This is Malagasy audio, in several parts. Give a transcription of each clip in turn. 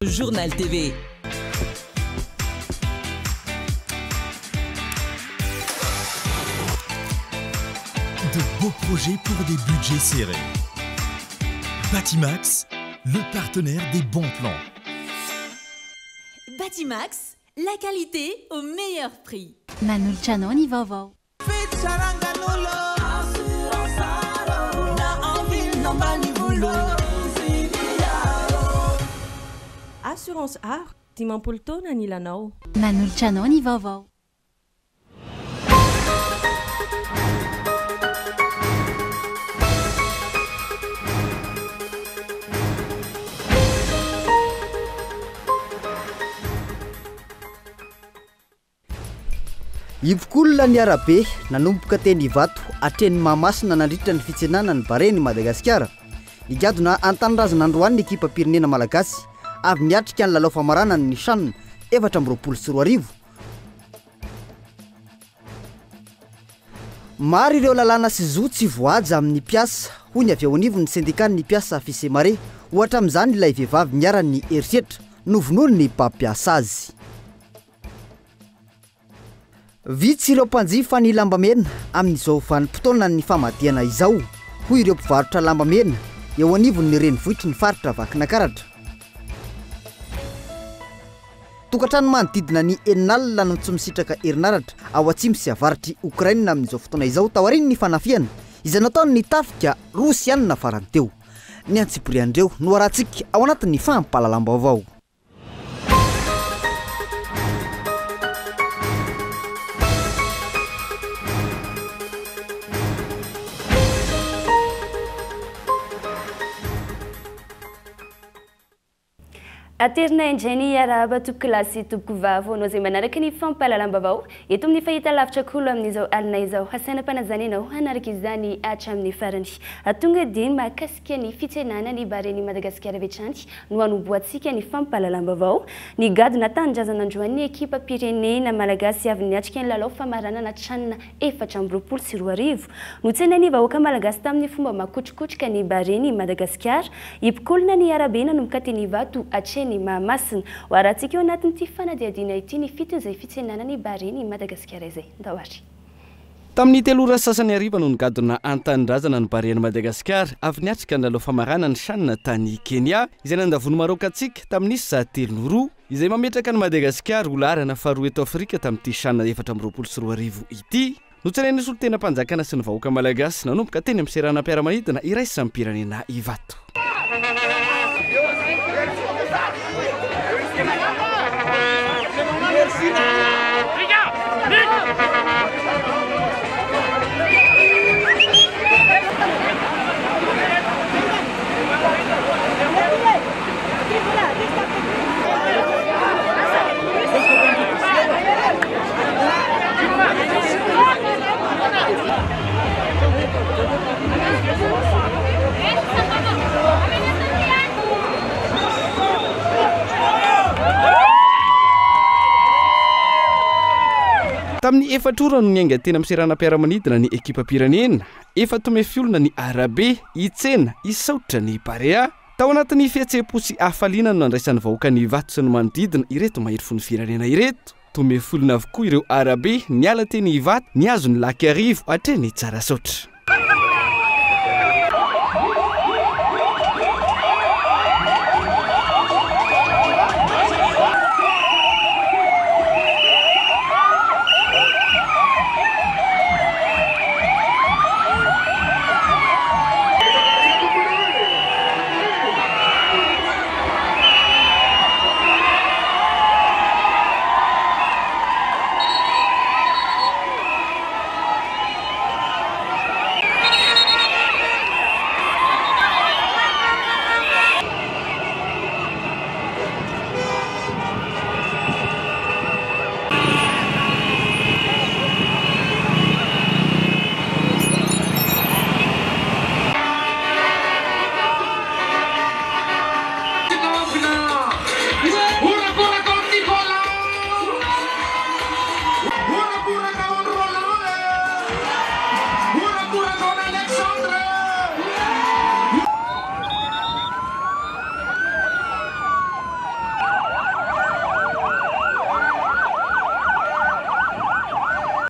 Journal TV. De beaux projets pour des budgets serrés. Batimax, le partenaire des bons plans. Batimax, la qualité au meilleur prix. Manolotra anao ny vaovao. Assurance Aro, 50 taona anilanao. Manolotra anao ny vaovao. Hipokolona ny arabe nanomboka teny Ivato hatreny Mahamasina nandritra ny fitsenana ny Barea-n'i Madagasikara. Nigadona an-tanindrazana androany ny ekipam-pirenena malagasy avy niatrika ny lalao famaranana ny Chan 2024. Maro ireo lalàna sy zo tsy voahaja amin'ny mpiasa, hoy ny avy eo anivon'ny sendikan'ny mpiasa Fisemare. Ohatra amin'izany ilay vehivavy niharan'ny herisetra novonoin'ny mpampiasa azy. Vitsy ireo mpanjifa ny lambamena amin'izao vanim-potoanan'ny famadihana izao, hoy ireo mpivarotra lambamena eo anivon'ny renivohitry ny faritra Vakinakaratra. Tokantrano manodidina ny enina alina no tsy misitraka herinaratra ao atsimo sy avaratr'i Okraina amin'izao fotoana izao taorian'ny fanafihana izay nataon'ny tafika rosianina farany teo. Ny antsipirian'ireo no arahantsika ao anatin'ny fampahalalam-baovao. Aterina indray ny hiarahaba tompokolahy sy tompokovavy ho anao izay manaraka ny fampahalalam-baovao eto amin'ny fahitalavitra Kolo amin'izao alina izao. Hasaina am-panajana ianao hanaraka izany hatramin'ny farany. Tonga dia ny mahakasika ny fitsenana ny Baren'i Madagasikara avy hatrany no hanombohantsika ny fampahalalam-baovao. Nigadona tanindrazana androany ny ekipam-pirenena malagasy avy niatrika ny lalao famaranana Chan 2024. Notsenain'ny vahoaka malagasy tamin'ny fomba makotrokotroka ny Baren'i Madagasikara. Hipikolona ny arabe nanomboka teny Ivato hatreny Mahamasina. Ho arahantsika eo anatin'ity fanadihadiana ity ny fitin'izay fitsenana ny Baren'i Madagasikara izay. Ndao ary. Tamin'ny telo ora sy sasany hariva no nigadona an-tanindrazana ny Barean'i Madagasikara avy niatrika ny lalao famarana ny Chan tany Kenya, izay nandavoan'i Maroc antsika tamin'ny isa telo no roa, izay mametraka an'i Madagasikara ho laharana faharoa eto Afrika tamin'ity Chan 2024 ity. Notsenain'ny solontenam-panjakana sy ny vahoaka malagasy nanomboka teny amin'ny seranam-piaramanidina iraisam-pirenena Ivato. Tamin'ny efatra ora no niainga teny amin'ny seranam-piaramanidina ny ekipam-pirenena. Efa tomefy olona ny arabe, hitsena, hisaotra ny Barea. Tao anatin'ny fihetseham-po sy hafaliana no nandraisan'ny vahoakan'i Ivato sy ny manodidina ireto maherifon'ny firenena ireto. Tomefy olona avokoa ireo arabe niala teny Ivato nihazo ny Lac Iarivo hatreny Tsarasaotra.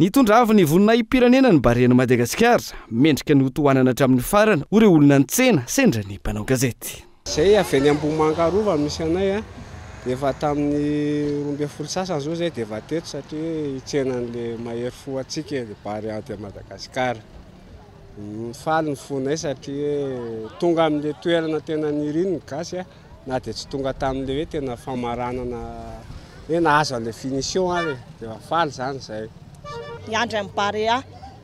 Nitondra avo ny voninahi-pirenena ny Barean'i Madagasikara. Mendrika ny hotohanana hatramin'ny farany ho ireo olona nitsena sendra ny mpanao gazety. Izay avy eny Ambohimanga Rova misy anay a, dia efa tamin'ny 12 sasany izao izay dia efa teto satria hitsena an'ilay mahery fo antsika e, Barea de Madagascar. Mifaly ny fonay satria tonga amin'ilay toerana tena niriny ny gasy a, na dia tsy tonga tamin'ilay hoe tena famaranana hoe nahazo an'ilay finition ary e, dia efa faly izany izay. Hiandry an'i Barea.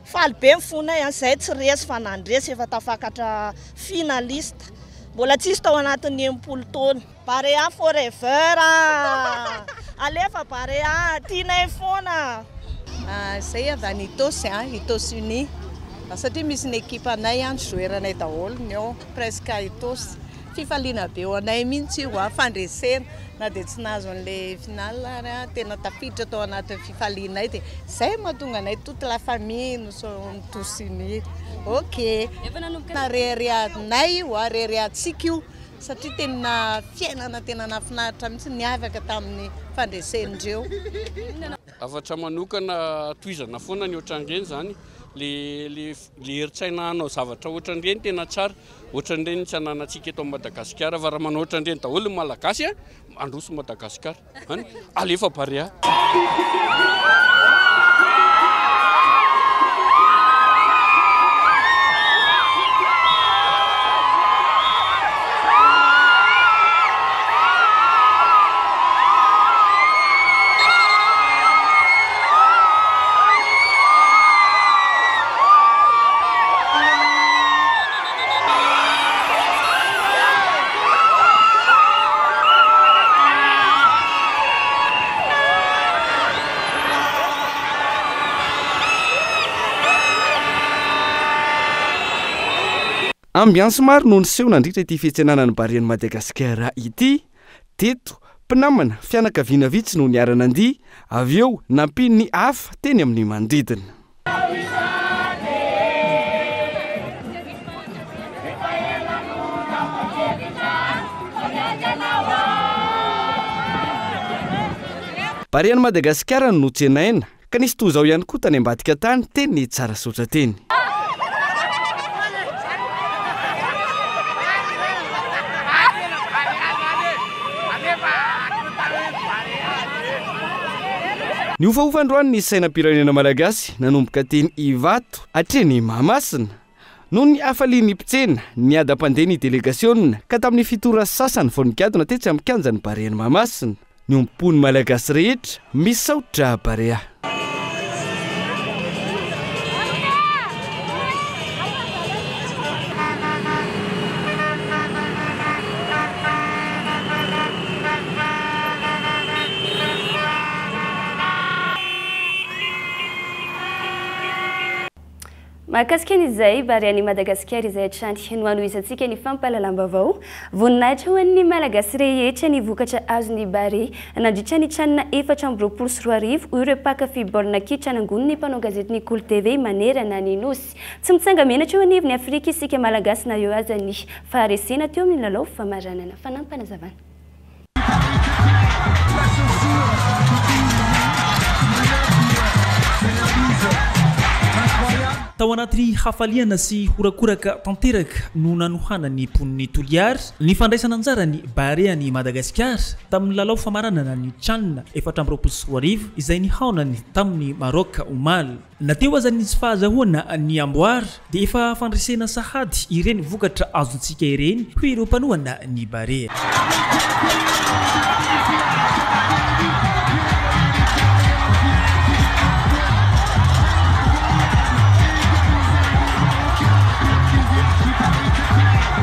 Faly be ny fonay a, izay tsy resy fa nandresy, efa tafakatra finaliste. Mbola tsisy tao anatin'ny 60 taona. Barea forever a! Alefa Barea, tianay foana. Izay avy any Itaosy, Itaosy Uni. Satria misy ny ekipa anay any, joueur-nay daholo ny ao, presque Itaosy. Fifaliana be ho anay mihitsy io, fandresena. Na dia tsy nahazo an'ilay finale ary, tena tafiditra tao anatin'ny fifalianay. Dia izay mahatonga anay toute la famille, nous sommes tous unis. Ok. Reharehanay io, reharehantsika io. Satria tena fiainana tena nahafinaritra mihitsy niavaka tamin'ny fandresen'ireo. Hafatra manokana tohizana foana ny ohatran'ireny izany, le le le herin-tsaina hanao zavatra ohatran'ireny tena tsara, ohatran'ireny tsy ananantsika eto Madagasikara fa raha manao ohatran'ireny daholo ny Malagasy a, handroso Madagasikara. Any, alefa Barea. Ambiance maro no niseho nandritra ity fihetsenana ny Barean'i Madagasikara ity. Teto, mpinamana, fianakaviana vitsy no niara-nandihy, avy eo nampian'ny hafa teny amin'ny manodidina. Barean'i Madagasikara no notsenaina, ka nisy toy izao ihany koa tany ambadika tany, teny Tsarasaotra teny. Nihofahofa androany ny sainam-pirenena malagasy nanomboka teny Ivato hatreny Mahamasina. Noho ny hafalian'ny mpitsena, niadam-pandeha ny delegasiona ka tamin'ny 7 ora sasany vao nigadona tetsy amin'ny kianjan'ny Barean'i Mahamasina. Niombom-po ny Malagasy rehetra, misaotra Barea. Mahakasika an'izay Barean'i Madagasikara izay hatrany no hanohizantsika ny fampahalalam-baovao. Voninahitra ho an'ny Malagasy rehetra ny vokatra azon'ny Barea nandritra ny CHAN 2024, hoy ireo mpankafy baolina kitra nangonin'ny mpanao gazetin'ny Kolo TV manerana ny Nosy. Tsy mitsanga-menatra eo anivon'i Afrika isika Malagasy na eo aza ny faharesena teo amin'ny lalao famaranana. Fanampinazavana. Tao anatin'ny hafaliana sy horakoraka tanteraka no nanohanan'ny mponin'i Toliara ny fandraisana anjaran'ny Barean'i Madagasikara tamin'ny lalao famaranana ny Chan 2024 izay nihaonany tamin'i Maroc omaly. Na teo aza ny tsy fahazahoana ny amboara dia efa fandresena sahady ireny vokatra azontsika ireny hoy ireo mpanohana ny Barea.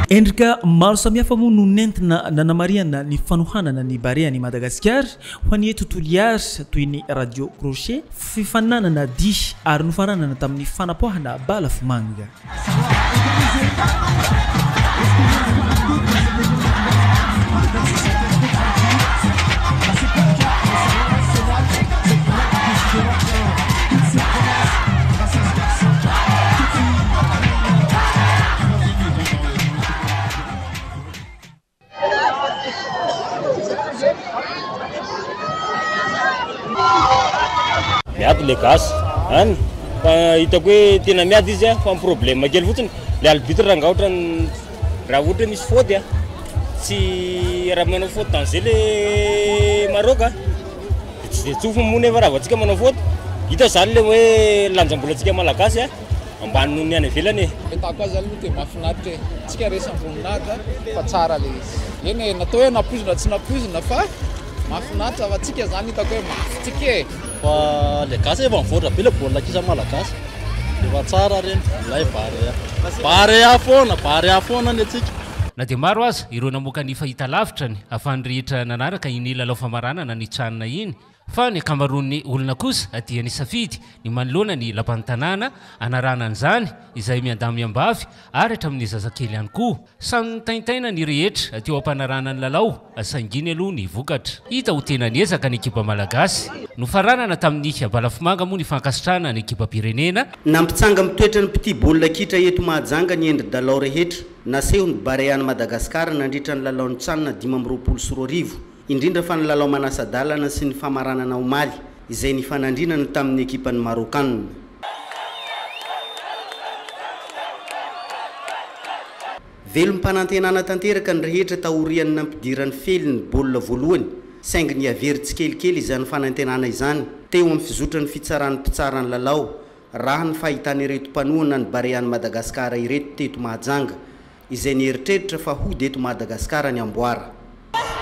Endrika maro samihafa moa no nentina nanamarihana ny fanohanana ny Barean'i Madagasikara ho an'ny eto Toliara toy ny radio crochet, fifaninanana dihy ary nofaranana tamin'ny fanapoahana bala vomanga. Miady le gasy. Any fa hitako hoe tena miady izy a, fa ny problème kely fotsiny le arbitre raha ohatra raha ohatra hoe misy faute a, tsy raha manao faute danger le Maroc a, de tsy de tsofiny moa nefa raha vao antsika manao faute, hita zany le hoe lanjam-bolantsika malagasy a ambany noho ny any ivelany e. Hitako azy aloha dia mahafinaritra e, tsika resy amboninahitra fa tsara le izy. Eny e, natao hoe nampoizina tsy nampoizina fa mahafinaritra fa tsika zany hitako hoe mafy tsika e. Fa le gasy efa mivoatra be le baolina kitra malagasy, efa tsara reny, milay Barea. Barea foana, Barea foana ny antsika. Na dia maro aza ireo namoaka ny fahitalavitra ny ahafahan'ny rehetra nanaraka iny lalao famaranana ny Chan iny, Fa ny ankamaroan'ny olona kosa dia nisafidy ny manoloana ny lapan'ny tanàna hanarahana an'izany, izay miandahy miambavy ary hatramin'ny zazakely ihany koa. Samy nitaintaina ny rehetra teo am-panarahana ny lalao, saingy iny aloha ny vokatra. Hita ho tena niezaka ny ekipa malagasy. Nofaranana tamin'ny balafomanga moa ny fankasitrahana ny ekipam-pirenena. Nampitsanga-mitoetra ny mpitia baolina kitra eto Mahajanga ny endri-dalao rehetra nasehon'ny Barea an'i Madagasikara nandritra ny lalaon'ny Can 2025. Indrindra fa ny lalao manasa-dalana sy ny famaranana omaly, izay nifanandrinana tamin'ny ekipan'ny Marokanina. Velom-panantenana tanteraka ny rehetra taorian'ny nampidiran'i Fely ny baolina voalohany, saingy nihavery tsikelikely izany fanantenana izany teo amin'ny fizotran'ny fitsaran'ny mpitsara ny lalao, raha ny fahitan'ireto mpanohana ny Barean'i Madagasikara ireto teto Mahajanga. izay nieritreritra fa hody eto Madagasikara ny amboara.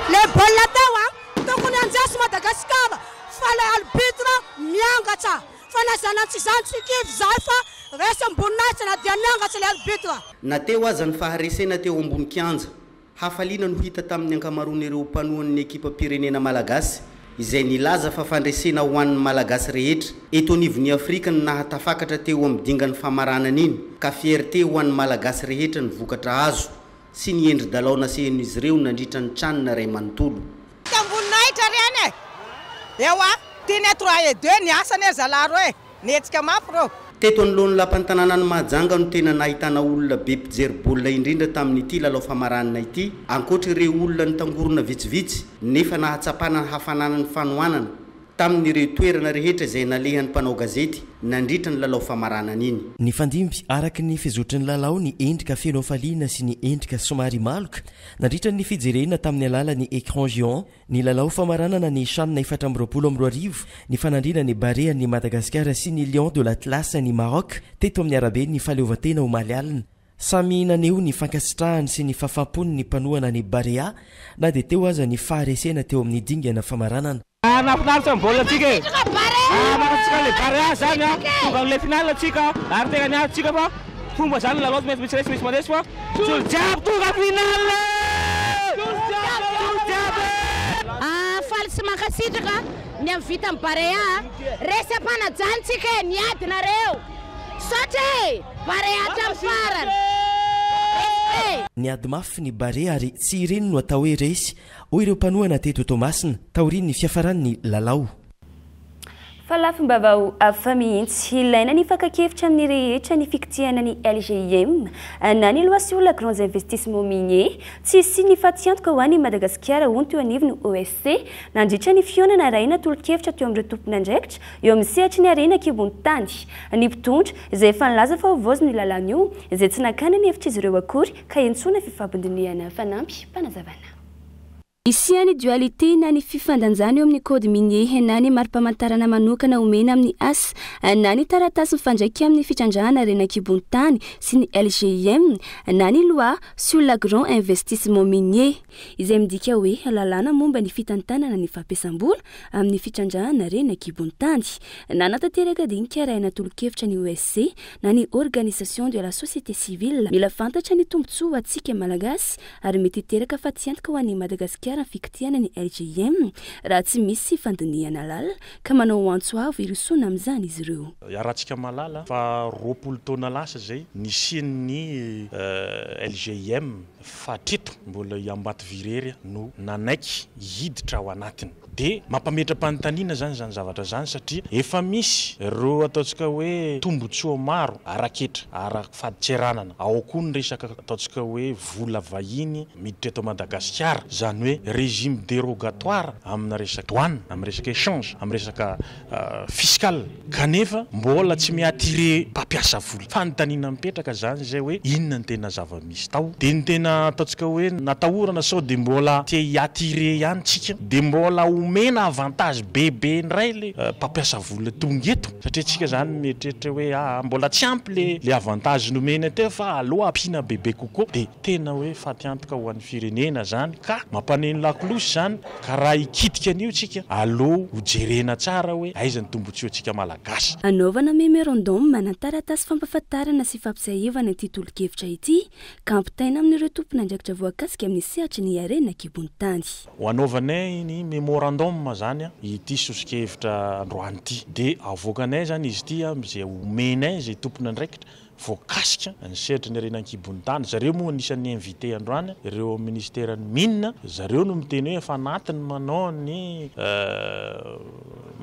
Le baolina teo a, tokony handresy Madagascar fa le arbitre miangatra fa na zany na tsy zany tsy kivy zahay fa resy am-boninahitra na dia miangatra le arbitre. Na teo aza ny faharesena teo ambony kianja, hafaliana no hita tamin'ny ankamaroan'ireo mpanohan'ny ekipam-pirenena malagasy izay nilaza fa fandresena ho an'ny Malagasy rehetra eto anivon'i Afrika no nahatafakatra teo amin'ny dingan'ny famaranana iny ka fierté ho an'ny Malagasy rehetra ny vokatra azo sy ny endri-dalao nasehon'izy ireo nandritra ny Can iray manontolo. Tamboninahitra ry any e! Ewa, tiany trois et deux ny asany e zalahy reo e! Nihetsika mafy reo. Teto anoloan'ny lapan'ny tanànan'i Mahajanga no tena nahitana olona be mpijery baolina indrindra tamin'ity lalao famaranana ity, ankoatra ireo olona nitangorona vitsivitsy nefa nahatsapana ny hafananan'ny fanohanana tamin'ireo toerana rehetra izay nalehan'ny mpanao gazety nandritra ny lalao famaranana iny. Nifandimby araka ny fizotry ny lalao ny endrika feno hafaliana sy ny endrika somary maloka nandritra ny fijerena tamin'ny alalan'ny écran géant Ny lalao famaranana ny Chan 2024, ny fanandrinan'ny Barean'i Madagasikara sy ny Lions de l'Atlas an'i Maroc teto amin'ny araben'ny fahaleovantena omaly alina. Samy naneho ny fankasitrahany sy ny fahafampony ny mpanohana ny Barea na dia teo aza ny faharesena teo amin'ny dingana famaranana. Nahafinaritra ny baolina tsika e! Mankasitraka an'ilay Barea zany a! Tonga amin'ilay finale tsika ary tena niady tsika fa fomba zany ny lalao tsy maintsy misy resy misy mandresy fa Solo jiaby tonga finale! Solo jiaby! Faly sy mankasitraka ny amin'ny vitan'ny Barea. Resy am-panajana tsika e! Niady nareo. Misaotra e! Barea hatramin'ny farany. Respect! Niady mafy ny Barea ary tsy ireny no atao hoe resy, hoy ireo mpanohana teto Toamasina, taorian'ny fiafaran'ny lalao. Fa lafim-baovao hafa mihitsy. Ilaina ny fakan-kevitra amin'ny rehetra ny fikitihana ny LGIM na ny Loi sur la Grands Investissements Miniers. Tsy hisian'ny fatiantoka ho an'i Madagasikara, hoy ny teo anivon'ny OSC, nandritra ny fihaonana arahina tolo-kevitra teo amin'ireo tompon'andraikitra eo amin'ny sehatry ny harena an-kibon'ny tany. Ny mpitondra, izay efa nilaza fa hovaozina io lalàna io, izay tsy nakana ny hevitr'izy ireo akory ka iantsoana fifampidinihana fanampim-panazavana. Hisian'ny dualité na ny fifandanjana eo amin'ny code minier na ny mari-pamantarana manokana omena amin'ny asa na ny taratasy mifandraika amin'ny fitrandrahana harena an-kibon'ny tany sy ny LGIM na ny loi sur la grand investissement minier, izay midika hoe lalàna momba ny fitantanana ny fampiasam-bola amin'ny fitrandrahana harena an-kibon'ny tany. Nanatanteraka dinika arahina tolo-kevitra ny OSC na ny Organisation de la société civile. Mila fantatra ny tombontsoa ho antsika Malagasy ary mety hiteraka fatiantoka ho an'i Madagasikara ny fikitihana ny LGIM raha tsy misy fandinihana lalina ka manao antso avo hirosoana amin'izany izy ireo. Iarahantsika mahalala fa 20 taona lasa izay nisian'ny LGIM fa hatreto mbola i Ambatovy irery no nanaiky hiditra ao anatiny. Dia mampametra-panontaniana izany izany zavatra izany satria efa misy ireo ataontsika hoe tombotsoa maro ara-ketra, ara-fadintseranana, ao koa ny resaka ataontsika hoe vola vahiny miditra eto Madagasikara, izany hoe régime dérogatoire amina resaka douane, amin'ny resaka échange, amin'ny resaka fiscal kanefa mbola tsy mi-attirer mpampiasa vola. Fanontaniana mipetraka izany izay hoe inona no tena zava-misy tao? Dia ny tena ataontsika hoe natahorana sao dia mbola te hi-attirer ihany tsika dia mbola omena avantage bebe indray le mpampiasa vola tonga eto satria tsika izany mieritreritra hoe aa mbola tsy ampy le le avantage nomena teo fa aleo ampiana bebe kokoa dia tena hoe fatiantoka ho an'ny firenena izany ka mampaneno lakolosy izany ka raha hikitika an'io tsika aleo ho jerena tsara hoe aiza ny tombotsoantsika Malagasy. Anaovana memorandum na taratasy fampahafantarana sy fampitsiahivana ity tolo-kevitra ity ka ampitaina amin'ireo tompon'andraikitra voakasika amin'ny sehatry ny harena an-kibon'ny tany. Ho anaovanay ny memorandum izany ity soso-kevitra androany ity dia avoakanay izany izy ity amin'izay omenay izay tompon'andraikitra voakasika ny sehatry ny harena an-kibon'ny tany. Zareo moa anisan'ny invité androany, ireo ministeran'ny mines, zareo no miteny hoe efa anatiny manao ny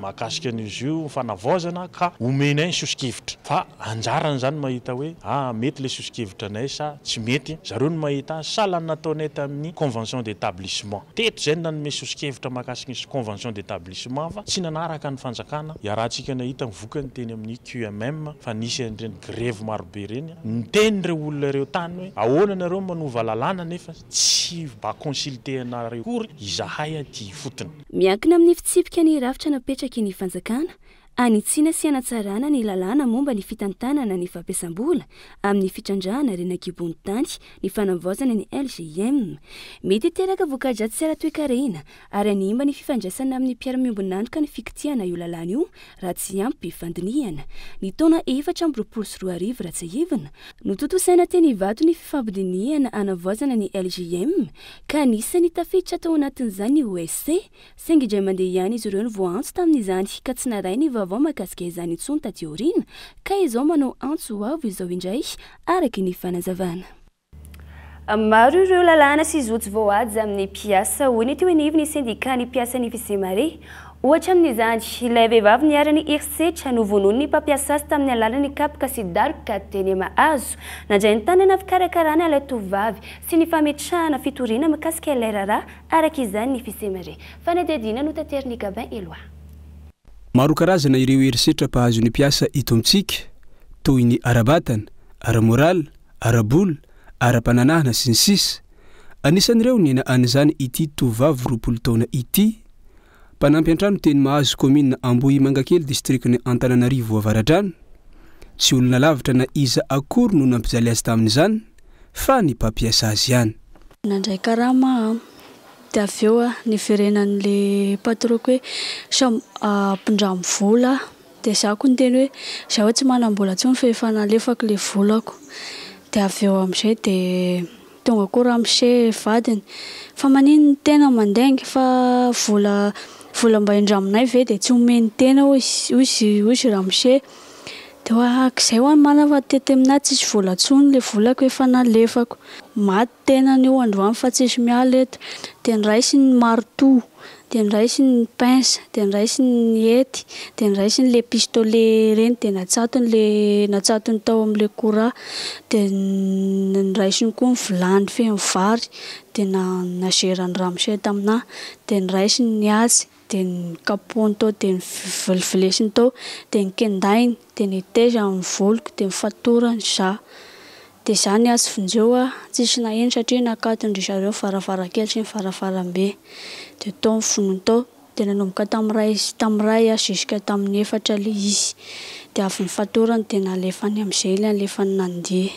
mahakasika an'izy io fanavaozana ka omenay ny soso-kevitra. Fa anjarany izany mahita hoe ah mety ilay soso-kevitra anay sa tsy mety, zareo no mahita azy, sahala ny nataonay tamin'ny convention d'établissement. Teto izay no nanome soso-kevitra mahakasika ny convention d'établissement fa tsy nanaraka ny fanjakana, iarahantsika nahita ny vokany teny amin'ny QMM fa nisy an'ireny grevy marobe ireny, niteny ireo olona ireo tany hoe ahoana nareo manova lalàna nefa tsy mba consulter anareo akory izahay aty ifotony. Miankina amin'ny fitsipika ny rafitra napetraky ny fanjakana hanitsiana sy hanatsarana ny lalàna momba ny fitantanana ny fampiasam-bola amin'ny fitrandrahana harena an-kibon'ny tany ny fanavaozana ny LGIM. Mety hiteraka voka-dratsy ara-toekarena ary hanimba ny fifandraisana amin'ny mpiara-miombon'antoka ny fikitihana io lalàna io raha tsy ampy fandinihana. Ny taona 2024 raha tsiahivina, notontosaina teny Ivato ny fifampidinihana hanavaozana ny LGM ka anisan'ny tafiditra tao anatin'izany ny OSC, saingy indray mandeha ihany izy ireo no voaantso tamin'izany ka tsy naray ny vaovao mahakasika izany intsony taty aoriana ka izao manao antso avo izao indray araka ny fanazavana. Maro ireo lalàna sy zo tsy voahaja amin'ny mpiasa, hoy ny teo anivon'ny sendikan'ny mpiasan'ny Fisemare. Ohatra amin'izany, ilay vehivavy niharan'ny herisetra novonoin'ny mpampiasa azy tamin'ny alalan'ny kapoka sy daroka teny Mahazo. Nandray ny tanana fikarakarana ilay tovovavy sy ny fametrahana fitoriana mikasika ilay raharaha araka izany ny Fisemare. Fanadihadiana notaterin'i Gabin Eloi. Maro karazana ireo herisetra mpahazo ny mpiasa eto amintsika, toy ny ara-batana, ara-moral, ara-bola, ara-pananahana sy ny sisa Anisan'ireo niaina an'izany ity tovovavy 20 taona ity. Mpanampy an-trano teny Mahazo kaominina Ambohimangakely distrikan'i Antananarivo Avaradrano. Tsy olona lavitra na iza akory no nampijaly azy tamin'izany fa ny mpampiasa azy ihany. Nandray karama aho dia avy eo niverenan'ilay patron-ko hoe sao ampindramo vola aho. Dia izaho koa niteny hoe, izaho tsy manam-bola intsony fa efa nalefako ilay volako. Dia avy eo amin'izay dia tonga koa ramose vadiny, fa maninona ny tena mandainga fa vola vola mba indraminay ve dia tsy omeny tena hoy hoy ramose. Dia hoe ah k'izay ho'a ny marina fa tety aminahy tsisy vola intsony ilay volako efa nalefako. Maty tenany io androany fa tsisy miala eto. Dia noraisiny ny marteau. Dia noraisiny ny pince, dia noraisiny ny hety, dia noraisiny ilay pistolet ireny dia natsatony ilay natsatony tao amin'ilay courant, dia noraisiny koa ny vilany feno vary dia nazerany ramose taminà, dia noraisiny ny antsy dia nokapohiny tao dia noviliviliesiny tao dia nokendainy dia netezany ny voloko dia nofatorany za. Dia za niantso vonjeo aho, tsisy naheno satria nakaton-dry zareo ny varavarankely sy ny varavarambe. Dia tao ny vonoiny tao, dia nanomboka tamin'ny iray tamin'ny iray aho jusqu'à tamin'ny efatra ilay izy. Dia avy nofatorany dia nalefany amin'izay ilay nalefany nandeha.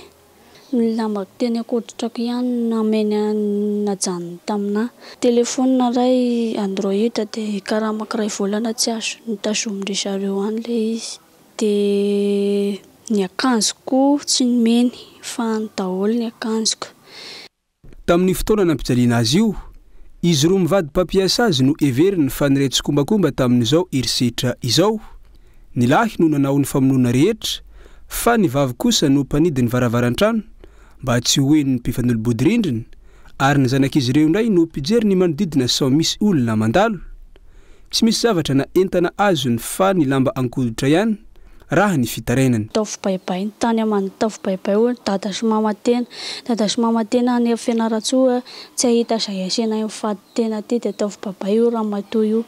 Ny lambako teny an-koditrako ihany no nameny najanony taminà. Telephone iray android dia karamako iray volana tsy azo notazomin-dry zareo any ilay izy. Dia ny akanjoko koa tsy nomeny fa any daholo ny akanjoko. Tamin'ny fotoana nampijaliana azy io, izy roa mivady mpampiasa azy no heveriny fa niray tsikombakomba tamin'izao herisetra izao. Ny lahy no nanao ny famonoana rehetra fa ny vavy kosa no mpanidy ny varavaran-trano mba tsy ho henon'ny mpifanolo-bodirindrina ary ny zanak'izy ireo indray no mpijery ny manodidina sao misy olona mandalo. Tsy misy zavatra na entana azony fa ny lamba an-koditra ihany raha ny fitarainany. Ataovy baibay ny tany aman ataovy baibay hoy dada sy mama tena, dada sy mama tena any Fianarantsoa tsy hahita izay asiana io faty tena aty dia ataovy babay io ramatoa io.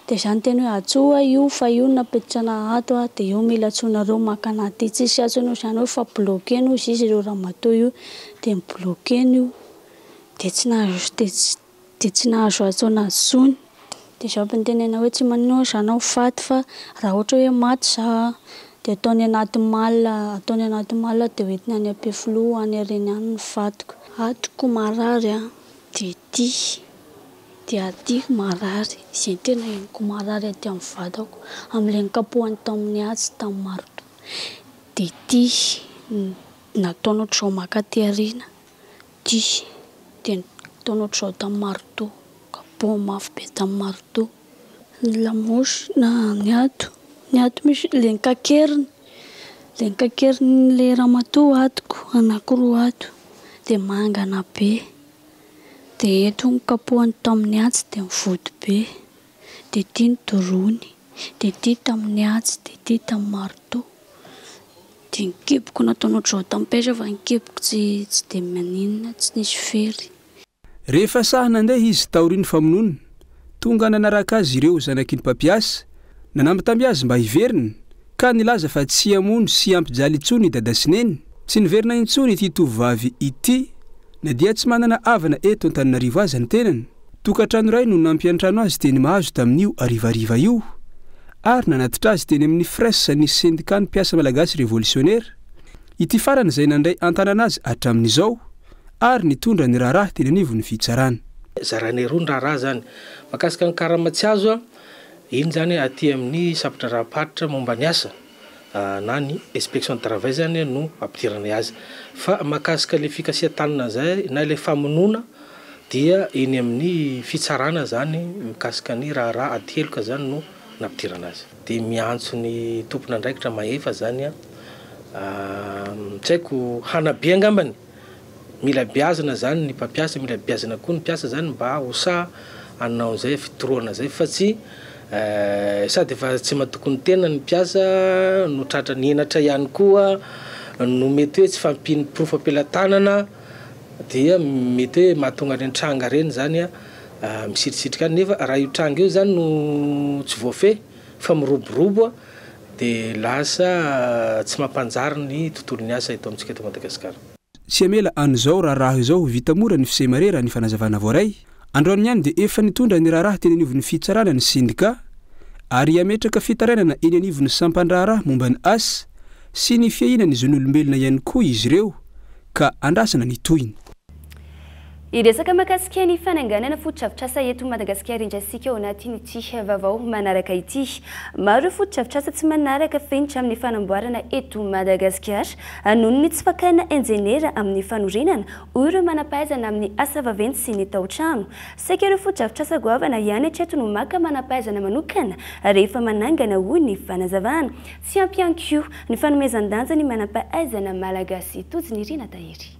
Dia za niteny hoe antsoa io fa io no nampiditra anah ato a, dia io mila antsoinareo maka anah aty, tsisy antso anao izany hoe fa bloquer-ny hozy izy ireo ramatoa io, dia ni-bloquer-ny io, dia tsy nahazo dia tsy dia tsy nahazo antso anazy intsony, dia za mba nitenena hoe tsy maninona za na ho faty fa raha ohatra hoe maty za a, dia ataony anaty malle, ataony anaty malle dia hoentiny any Ampefiloha any aoriana any ny fatiko. Atoko marary a, dia ity. Dia aty marary, izay tena henoko marary aty amin'ny vatako, amin'ilay nikapohany tamin'ny antsy tamin'ny marteau. Dia ity nataony ohatr'izao maka aty aoriana, ity dia nataony ohatr'izao tamin'ny marteau, kapohany mafy be tamin'ny marteau. Ny lamosina, ny ato, ny ato misy ilay nikakeriny, ilay nikakerin'ilay ramatoa atoko anankiroa ato, dia mangana be. Dia eto nokapohany tamin'ny antsy dia mivoto be. Dia ity nodoroany. Dia ity tamin'ny antsy, dia ity tamin'ny marteau. Dia ny kiboko nataony ohatr'izao tamin'ny pêche fa ny kiboko tsy tsy dia maninona, tsy nisy fery. Rehefa sahy nandeha izy taorian'ny famonoana, tonga nanaraka azy ireo zanaky ny mpampiasa, nanambitamby azy mba hiverina, ka nilaza fa tsy hamono sy hampijaly intsony i dada sy neny. Tsy niverina intsony ity tovovavy ity na dia tsy manana havana eto Antananarivo aza ny tenany. Tokantrano iray no nampiantrano azy teny Mahazo tamin'io harivariva io ary nanatitra azy teny amin'ny Fres ny Sendikan'ny mpiasa malagasy revolisionera. Ity farany izay nandray an-tanana azy hatramin'izao ary nitondra ny raharaha teny anivon'ny fitsarana. Zarainay roa ny raharaha izany. Mahakasika ny karama tsy azo, Iny zany aty amin'ny sampidraharaham-paritra momba ny asa na ny inspection de travail zany no ampidiranay azy. Fa mahakasika ilay fikasihan-tanana zay na ilay famonoana dia eny amin'ny fitsarana zany mikasika ny raharaha ady heloka zany no nampidirana azy. Dia miantso ny tompon'andraikitra mahefa zany tsy haiko hanabe angambany. Mila beazina zany ny mpampiasa, mila beazina koa ny mpiasa zany mba ho sahy hanao izay fitorohana zay fa tsy sady efa tsy matoky ny tena ny mpiasa no tratran'ny henatra ihany koa no mety hoe tsy fahampian'ny porofo am-pelatanana dia mety hoe mahatonga ireny tranga ireny zany misitrisitrika any nefa raha io tranga io zany no tsy voafehy fa miroborobo dia lasa tsy mampanjary ny tontolon'ny asa eto amintsika eto Madagasikara. Tsy hamela an'izao raharaha izao ho vita mora ny Fisemare raha ny fanazavana voaray. Androany ihany dia efa nitondra ny raharaha teny anivon'ny fitsarana ny sendika ary hametraka fitarainana eny anivon'ny sampan-draharaha momba ny asa sy ny fiahiana ny zon'olombelona ihany koa izy ireo ka andrasana ny tohiny. Hiresaka mahakasika ny fananganana fotodrafitrasa eto Madagasikara indray isika ao anatin'ity vaovao manaraka ity. Maro ireo fotodrafitrasa tsy manaraka fenitra amin'ny fanamboarana eto Madagasikara noho ny tsy fakana injeniera amin'ny fanorenana, hoy ireo manam-pahaizana amin'ny asa vaventy sy ny tao-trano. Saika ireo fotodrafitrasa goavana ihany hatreto no maka manam-pahaizana manokana rehefa manangana, hoy ny fanazavana. Tsy ampy ihany koa ny fanomezan-danja ny manam-pahaizana malagasy. Tojo Nirina Tahiry.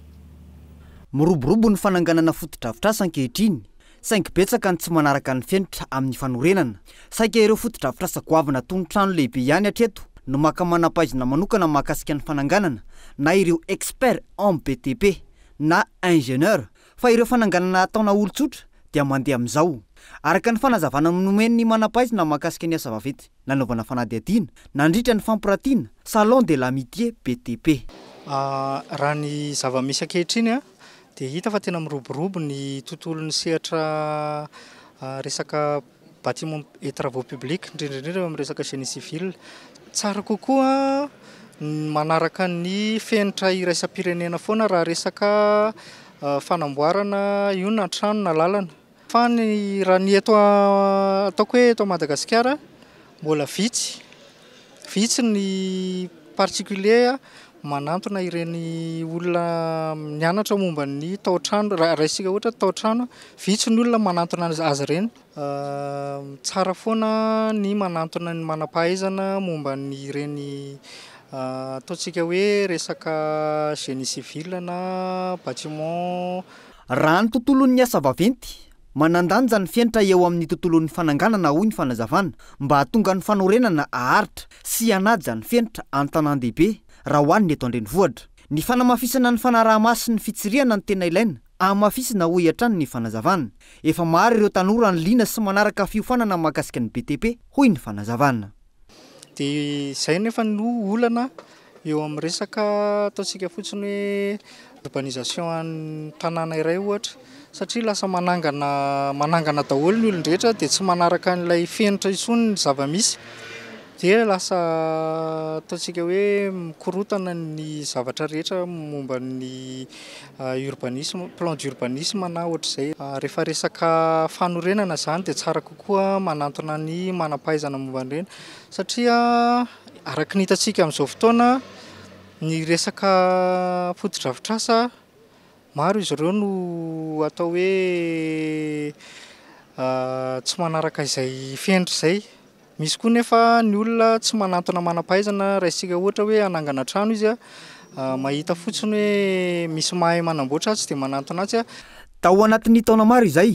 Miroborobo ny fananganana fotodrafitrasa ankehitriny, saingy betsaka ny tsy manaraka ny fenitra amin'ny fanorenana. Saika ireo fotodrafitrasa goavana toy ny trano lehibe ihany hatreto no maka manam-pahaizana manokana mahakasika ny fananganana na ireo experts en BTP na ingénieurs fa ireo fananganana ataona olon-tsotra dia mandeha amin'izao. Araka ny fanazavana nomen'ny manam-pahaizana mahakasika ny asa vaventy. nanaovana fanadihadiana nandritra ny fampiratiana Salon de l'amitié BTP. Raha ny zava-misy ankehitriny dia hita fa tena miroborobo ny tontolon'ny sehatra resaka bâtiment et travaux publics, indrindra indrindra eo amin'ny resaka génie civil. Tsara kokoa ny manaraka ny fenitra iraisam-pirenena foana raha resaka fanamboarana io na trano na lalana. Fa ny raha ny eto ataoko hoe eto Madagasikara mbola vitsy, vitsy ny particulier manantona ireny olona nianatra momba ny tao-trano, raha raisika ohatra tao-trano, vitsy ny olona manantona azy ireny. Tsara foana ny manantona ny manam-pahaizana momba ny ireny ataontsika hoe resaka génie civil na bâtiment. Raha ny tontolon'ny asa vaventy, Manan-danja ny fenitra eo amin'ny tontolon'ny fananganana hoy ny fanazavana mba hahatonga ny fanorenana haharitra sy hanaja ny fenitra an-tanàn-dehibe raha ho an'ny eto an-drenivohitra. Ny fanamafisana ny fanaraha-maso sy ny fitsirihana no tena ilaina hamafisina hoy hatrany ny fanazavana. Efa maro ireo tanora liana sy manaraka fiofanana mahakasika ny BTP hoy ny fanazavana. Dia izay nefa no olana eo amin'ny resaka ataontsika fotsiny hoe urbanisation an'ny tanàna iray ohatra satria lasa manangana manangana daholo ny olon-drehetra dia tsy manaraka an'ilay fenitra intsony ny zava-misy dia lasa ataontsika hoe mikorontana ny zavatra rehetra momba ny urbanisme, plan d'urbanisme na ohatr'izay. Rehefa resaka fanorenana izany dia tsara kokoa manantona ny manam-pahaizana momba an'ireny satria araka ny hitantsika amin'izao fotoana ny resaka fotodrafitrasa maro izy ireo no atao hoe tsy manaraka izay fenitra izay. Misy koa nefa ny olona tsy manantona manam-pahaizana, raisintsika ohatra hoe hanangana trano izy, mahita fotsiny hoe misy mahay manamboatra atsy dia manantona atsy. Tao anatin'ny taona maro izay,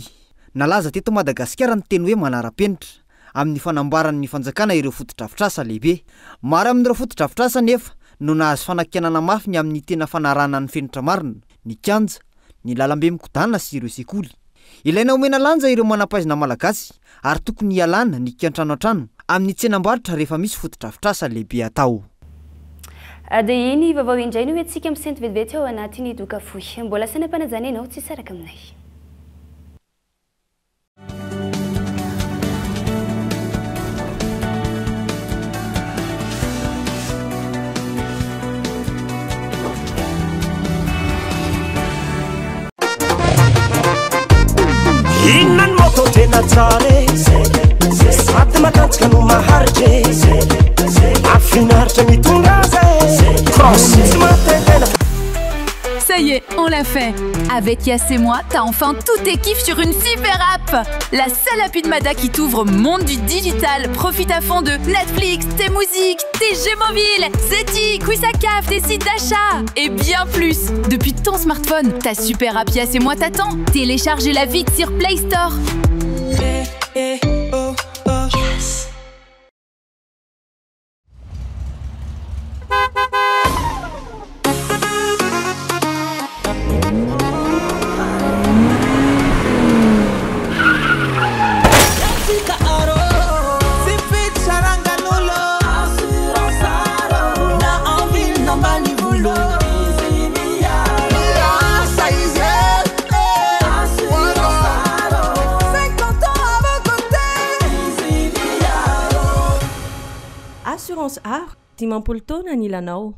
nalaza teto Madagasikara ny teny hoe manara-penitra, amin'ny fanamboaran'ny fanjakana ireo fotodrafitrasa lehibe. Maro amin'ireo fotodrafitrasa anefa no nahazo fanakianana mafy ny amin'ny tena fanarahana ny fenitra marina, ny kianja, ny lalambe mikodana sy ireo sekoly. Ilaina omena lanja ireo manam-pahaizana malagasy ary tokony hialana ny kiantranoantrano amin'ny tsenam-barotra rehefa misy fotodrafitrasa lehibe atao. Dia iny vaovao indray no hoentintsika misento vetivety ao anatin'ny doka fohy. Mbola sainam-panajana ianao tsy hisaraka aminay. Inona ny moto tena tsara e? Sady matanjaka no maharitra e. Mahafinaritra mitondra azy e. Cross tsy matetena. Ça y est, on l'a fait. Avec Yas et moi, t'as enfin tous tes kiffs sur une super app. La seule appli de Mada qui t'ouvre au monde du digital. Profite à fond de Netflix, tes musiques, tes jeux mobiles, Zety, Quiz à Caf, tes sites d'achat et bien plus. Depuis ton smartphone, ta super app Yas et moi t'attend. Téléchargez-la vite sur Play Store. Yes. Assurance Aro, 50 taona ny ilanao.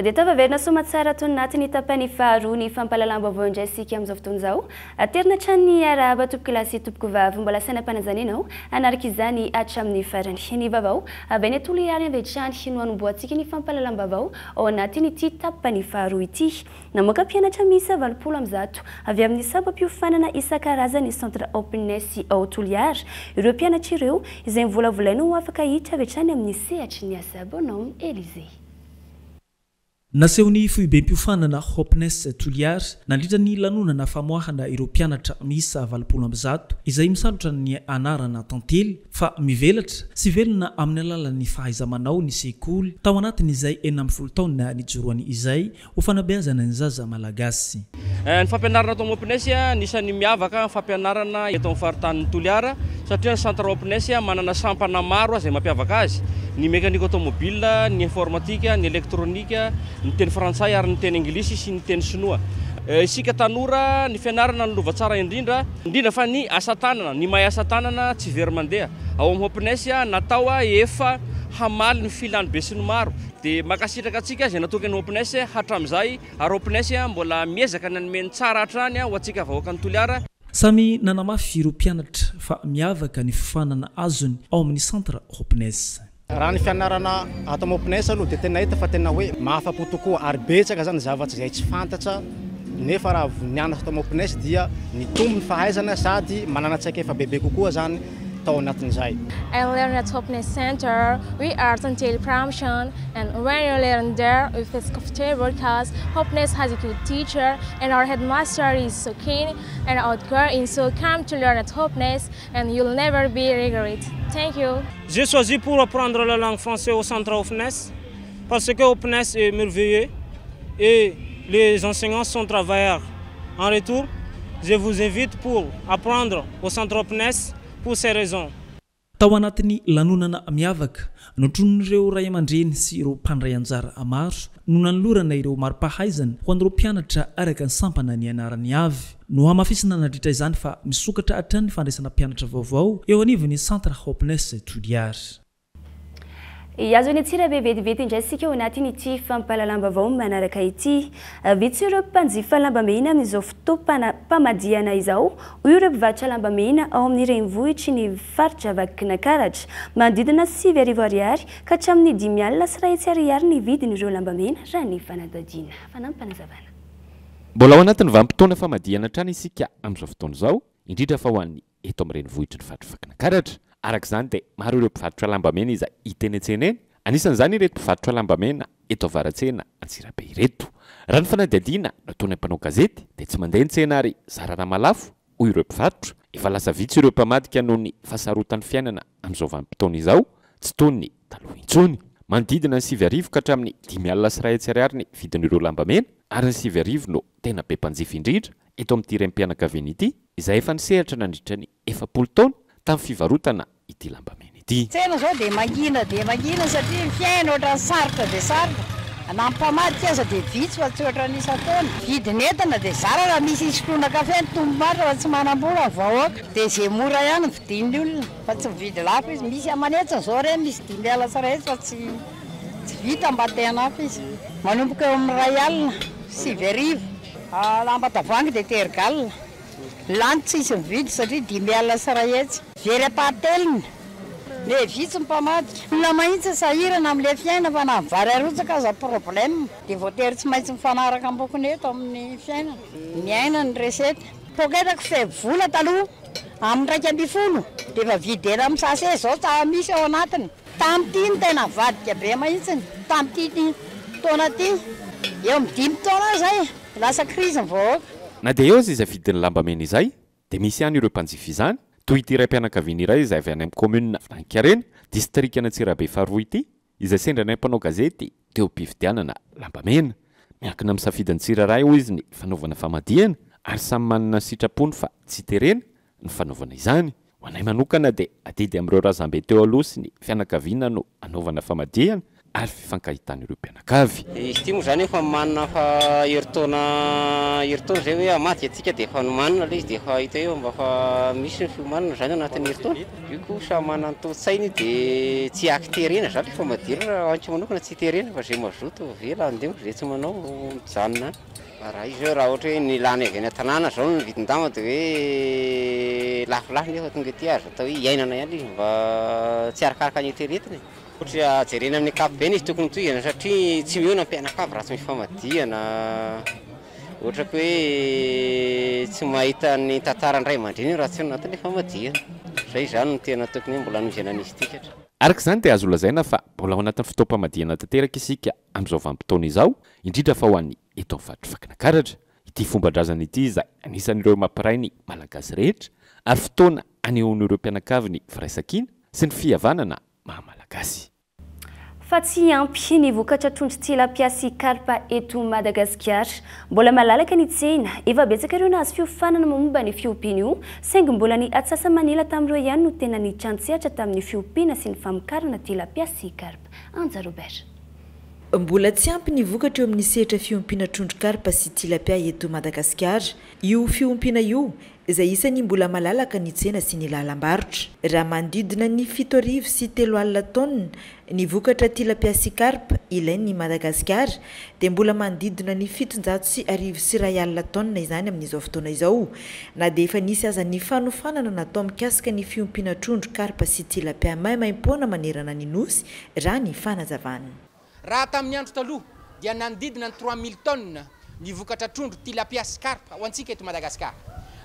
Dia tafaverina soamantsara ato anatin'ny tapany faharoa ny fampahalalam-baovao indray isika amin'izao fotoana izao. Aterina hatrany ny arahaba tompokolahy sy tompokovavy mbola sainam-panajana ianao hanaraka izany hatramin'ny farany. Ny vaovao avy any Toliary avy hatrany no hanombohantsika ny fampahalalam-baovao ao anatin'ity tapany faharoa ity. Namoaka mpianatra miisa 180 avy amin'ny sampam-piofanana isan-karazany Centre Opnes ao Toliara ireo mpianatra ireo izay novolavolaina ho afaka hiditra avy hatrany amin'ny sehatry ny asa. Bonhomme Elysée. Nasehon'ny foibem-piofanana Hopnes Toliara nandritra ny lanonana famoahana ireo mpianatra miisa 180 izay misalotra ny anarana Tantely fa mivelatra sy velona amin'ny alalan'ny fahaiza-manao ny sekoly tao anatin'izay 16 taona nijoroany izay ho fanabeazana ny zaza malagasy. Ny fampianarana ato amin'ny Hopnes anisan'ny miavaka ny fampianarana eto amin'ny faritanin'i Toliara satria ny Centre Hopnes manana sampana maro izay mampiavaka azy, ny mécanique automobile, ny informatique, ny électronique, ny teny frantsay ary ny teny anglisy sy ny teny sinoa. Isika tanora, ny fianarana no lova tsara indrindra, indrindra fa ny asa tanana, ny mahay asa tanana tsy very mandeha. Ao amin'ny Hopnes natao efa hamaly ny filan'ny besinimaro. Dia mankasitraka antsika izay natoky ny Hopnes hatramin'izay ary Hopnes mbola miezaka ny hanome ny tsara hatrany ho antsika vahoakan'i Toliara. Samy nanamafy ireo mpianatra fa miavaka ny fiofanana azony ao amin'ny Centre Hopnes. Raha ny fianarana ato amin'ny Hopnes aloha dia tena hita fa tena hoe mahafa-po tokoa ary betsaka izany zavatra izay tsy fantatra nefa raha vao nianatra tao amin'ny Hopnes dia nitombo ny fahaizana sady manana traikefa bebe kokoa izany tao anatin'izay. I learn at Hopeness Center. We are until promotion, and when you learn there, we feel comfortable because Hopeness has a good teacher, and our headmaster is so keen and outgoing. So come to learn at Hopeness, and you'll never be regret. Thank you. J'ai choisi pour apprendre la langue française au centre Hopeness parce que Hopeness est merveilleux et les enseignants sont travailleurs. En retour, je vous invite pour apprendre au centre Hopeness pour ces raisons. Tao anatin'ny lanonana miavaka, notronin'ireo ray aman-dreny sy ireo mpandray anjara maro no nanolorana ireo mari-pahaizana ho an'ireo mpianatra araka ny sampana nianarany avy. Nohamafisina nandritra izany fa misokatra hatrany ny fandraisana mpianatra vaovao eo anivon'ny Centre Hopeness Toliara. Hihazo an'i Antsirabe vetivety indray isika ao anatin'ity fampahalalam-baovao manaraka ity. Vitsy ireo mpanjifa lambamena amin'izao fotoam-pamadihana izao, hoy ireo mpivarotra lambamena ao amin'ny renivohitry ny faritra Vakinankaratra. Manodidina 9000 ariary ka hatramin'ny 150 ariary ny vidin'ireo lambamena raha ny fanadihadiana. Fanampinazavana. Mbola ao anatin'ny vanim-potoana famadihana hatrany isika amin'izao fotoana izao, indrindra fa ho an'ny eto amin'ny renivohitry ny faritra Vakinankaratra. Araka izany dia maro ireo mpivarotra lambamena izay hita eny an-tsena eny, anisan'izany ireto mpivarotra lambamena eto Avaratsena Antsirabe ireto. Raha ny fanadihadiana nataonay mpanao gazety dia tsy mandeha ny tsena ary zara raha mahalafo, hoy ireo mpivarotra. Efa lasa vitsy ireo mpamadika noho ny fahasarotan'ny fiainana amin'izao vanim-potoana izao, tsy toy ny taloha intsony. Manodidina ny 9000 ka hatramin'ny 150 ariary ny vidin'ireo lambamena ary ny 9000 no tena be mpanjifa indrindra eto amin'ity renim-pianakaviana ity, izay efa nisehatra nandritra ny 40 taona tamin'ny fivarotana ity lambamena ity. Tsena izao dia mangina dia mangina satria ny fiainana ohatran'ny sarotra dia sarotra, na ny mpamadika aza dia vitsy fa tsy ohatran'ny isan-taona. Vidin'entana dia zara raha misy hisotroana kafe ny tompo-marina fa tsy manam-bola ny vahoaka, dia izay mora ihany no vidian'ny olona fa tsy mividy lafo izy. Misy aman'hetsiny izao ireny, misy 150 fa tsy tsy vita mba te hanafo izy. Manomboka eo amin'ny 1000, 9000. Lamba tavoahangy dia tergal. Lany tsisy mividy satria 150. Very ampahatelony. Le vitsy ny mpamadika. Olona mahitsy sahirana amin'ilay fiainana fa na ny vary arotsaka aza problème. Dia voatery tsy maintsy mifanaraka ambokony eto amin'ny fiainana. Miaina ny recette. Poketrako feno vola taloha amin'ny 11 dia efa vidy ela amin'ny sachet izao tsa misy ao anatiny. Tamin'ity no tena nivadika be mahitsiny. Tamin'ity taona ity. Eo amin'ny 5 taona eo izay. Lasa crise ny vahoaka. Na dia eo aza izay vidin'ny lambamena izay, dia misy ihany ireo mpanjifa izany, toy ity raim-pianakaviana iray izay avy any amin'ny kaominina Vinaninkarena, distrikan'Antsirabe faharoa ity, izay sendra anay mpanao gazety teo am-pividianana lambamena. Miankina amin'ny safidin'ny tsirairay hoy izy ny fanaovana famadihana ary samy manana ny sitrapony fa tsy terena ny fanaovana izany. Ho anay manokana dia adidy amin'ireo razambe teo aloha sy ny fianakaviana no anaovana famadihana ary fifankahitan'ireo mpianakavy. Izy ity moa izany efa nomanina efa herintaona herintaona izay hoe hamadika antsika dia efa nomanina ilay izy dia efa hita eo mba efa misy ny fiomanana izany anatin'ny herintaona. Io koa samy manana ny toe-tsainy io dia tsy aky-terena izany ilay famadihana raha amiko manokana tsy terena fa izay mazoto avela handeha izay tsy manao mijanona any. Raha izy hoe raha ohatra hoe ny lany avy any an-tanàna izao ny vidin-damba dia hoe lafolafo nefa tonga aty azo atao hoe iainana ihany ilay izy mba tsy arakaraka ny eritreretina e. Ohatra jerena amin'ny ankapobeny izy tokony tohizana satria tsy mihaona ny mpianakavy raha tsy misy famadihana, ohatra koa hoe tsy mahita ny tantaran'ny ray aman-dreny raha tsy ao anatin'ilay famadihana. Izay izany no tena tokony hoe mbola hanohizana an'izy ity satria. Araka izany dia azo lazaina fa mbola ao anatin'ny fotoam-pamadihana tanteraka isika amin'izao vanim-potoana izao, indrindra fa ho an'ny eto amin'ny faritry Vakinankaratra. Ity fomban-drazana ity izay anisan'ireo mampiray ny Malagasy rehetra ary fotoana anehoan'ireo mpianakavy ny firaisankina sy ny fihavanana maha Malagasy. Fa tsy ampy ny vokatra trondro tilapia sy karpa eto Madagasikara. Mbola malalaka ny tsena. Efa betsaka ireo nahazo fiofanana momba ny fiompiana io, saingy mbola ny atsasa-manila tamin'ireo ihany no tena nitrantsehatra tamin'ny fiompiana sy ny famokarana tilapia sy karpa. Anja Robert. Mbola tsy ampy ny vokatra eo amin'ny sehatra fiompiana trondro karpa sy tilapia eto Madagasikara. Io fiompiana io, izay isan'ny mbola malalaka ny tsena sy ny lalam-barotra. Raha manodidina ny 3700 taonina ny vokatra tilapia sy karpa ilain'i Madagasikara, dia mbola manodidina ny 1170 taonina izany amin'izao fotoana izao, na dia efa nisy aza ny fanofanana natao mikasika ny fiompiana trondro karpa sy tilapia maimaimpoana manerana ny Nosy, raha ny fanazavana. Raha tamin'ny andro taloha dia nanodidina ny 3000 tonnes ny vokatra trondro tilapia sy karpa ho antsika eto Madagasikara.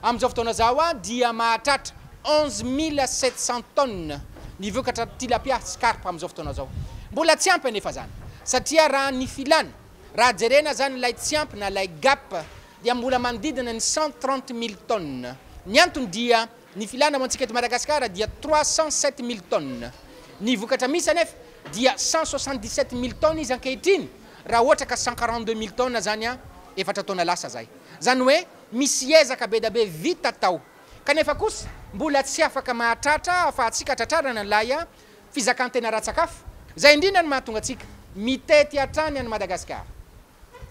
Amin'izao fotoana izao dia mahatratra 11 700 tonnes ny vokatra tilapia sy karpa amin'izao fotoana zao. Mbola tsy ampy anefa zany, satria raha ny filana, raha jerena zany ilay tsy ampy na ilay gap, dia mbola manodidina ny 130 000 tonnes. Ny antony dia ny filana ho antsika eto Madagasikara dia 307 000 tonnes, ny vokatra misy anefa dia 177 000 tonnes izy ankehitriny, raha ohatra ka 142 000 tonnes zany a 4 taona lasa zay. Zany hoe misy ezaka be da be vita tao, kanefa kosa mbola tsy afaka mahatratra ahafahantsika tratrarana lay a fizakantena ara-tsakafo. Zay indrindra no mahatonga atsika mitety hatrany any Madagasikara.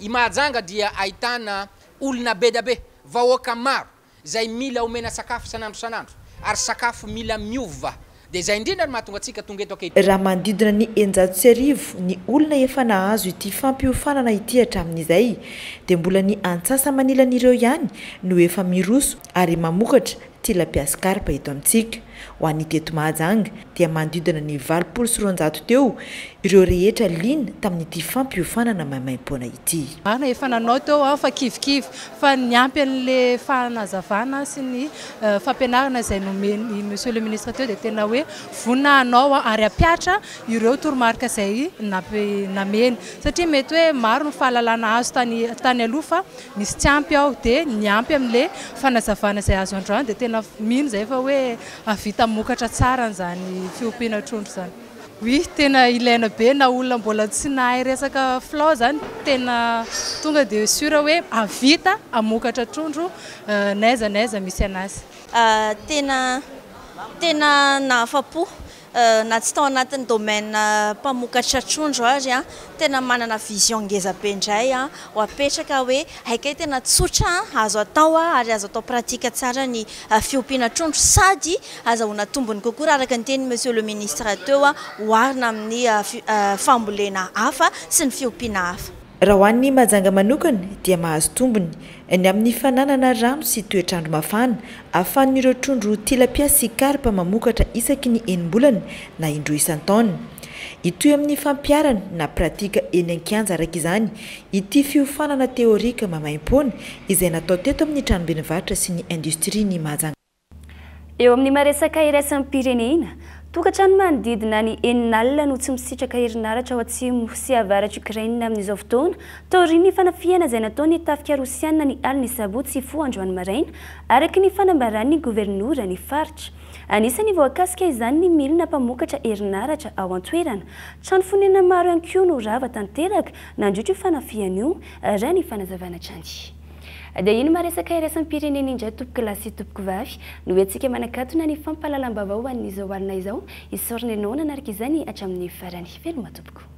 I Mahajanga dia ahitana olona be da be, vahoaka maro zay mila omena sakafo sanandro sanandro, ary sakafo mila miova, dia zay indrindra no mahatonga atsika tonga eto ankehitriny. Raha manodidina ny 1600 ny olona efa nahazo ity fampiofanana ity hatramin'izay, dia mbola ny antsasa-manilan'ireo ihany no efa miroso ary mamokatra tilapia sy karpa eto amintsika. Ho an'ny teto Mahajanga dia manodidina ny 280 teo ireo rehetra liana tamin'ity fampiofanana maimaimpoana ity. Marina, efa nanao teo aho fa kivikivy, fa niampy an'le fanazavana sy ny fampianarana izay nomeny monsieur le ministre teo, dia tena hoe vonona hanao ary hampiatra ireo toromarika izay nameny, satria mety hoe maro ny fahalalana azo tany aloha fa misy tsy ampy ao, dia niampy amin'le fanazavana izay azo androany, dia tena mino zay fa hoe avita mokatra tsara n'izany fiompiana trondro zany. Oui, tena ilaina be, na olona mbola tsy nahay resaka filao zany, tena tonga dia sûr hoe avita amokatra trondro n'aiza n'aiza misy anazy. Tena nahafa-po, na tsy tao anatin'ny domaine mpamokatra trondro ary a tena manana vision ngeza be indray a ho apetraka hoe haikay tena tsotra, azo atao a ary azo atao pratique tsara ny fiompiana trondro, sady azahoana tombony kokoa raha araka ny teny monsieur le ministre teo a oharina amin'ny fambolena hafa sy ny fiompiana hafa. Raha ho an'ny Mahajanga manokana dia mahazo tombony ny amin'ny fananana rano sy toetrandro mafana ahafahan'ireo trondro tilapia sy karpa mamokatra isaky ny enim-bolana na indroa isan-taona. Hitohy amin'ny fampiharana na pratika eny an-kianja araka izany ity fiofanana teorika maimaimpoana izay natao teto amin'ny tranoben'ny varotra sy ny indostria ny Mahajanga. Eo amin'ny maresaka iraisam-pirenena, tokantrano manodidina ny 60 no tsy misitraka herinaratra ao atsimo sy avaratra Ukraine amin'izao fotoana, taorian'ny fanafihana izay nataon'ny tafika rosiana ny alin'ny sabotsy hifoha androany maraina, araka ny fanambaran'ny governora ny faritra. Anisan'ny voakasika izany ny milina mpamokatra herinaratra ao an-toerana. Trano fonenana maro ihany koa no rava tanteraka nandritra io fanafihana io, raha ny fanazavana hatrany. Dia iny maresaka iraisam-pirenena indray, tompoko lahy sy tompoko vavy, no hoentsika manakatona ny fampahalalam-baovao ho an'izao alina izao. Isaorana ianao nanaraka izany hatramin'ny farany. Veloma tompoko.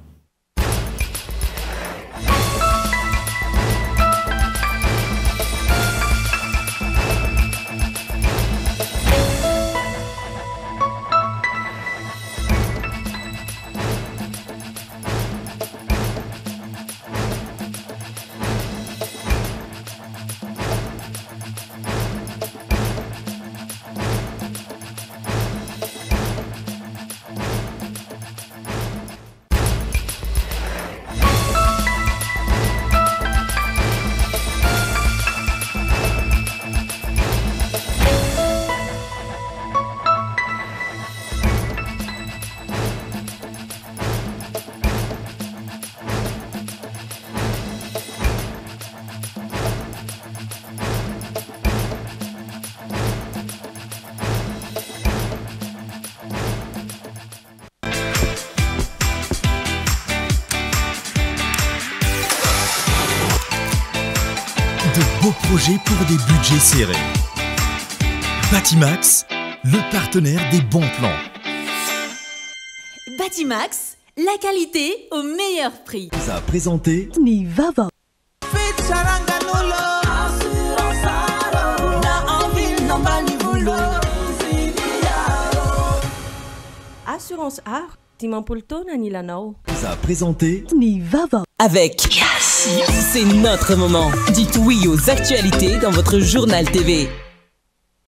De beaux projets pour des budgets serrés. Batimax, le partenaire des bons plans. Batimax, la qualité au meilleur prix. Vous a présenté Ny vaovao. Fitsarangan'olo na en ville na ambanivolo. Assurance Art, 50 taona ny ilanao. Vous a présenté Ny vaovao. Avec Yes, c'est notre moment. Dites oui aux actualités dans votre journal TV.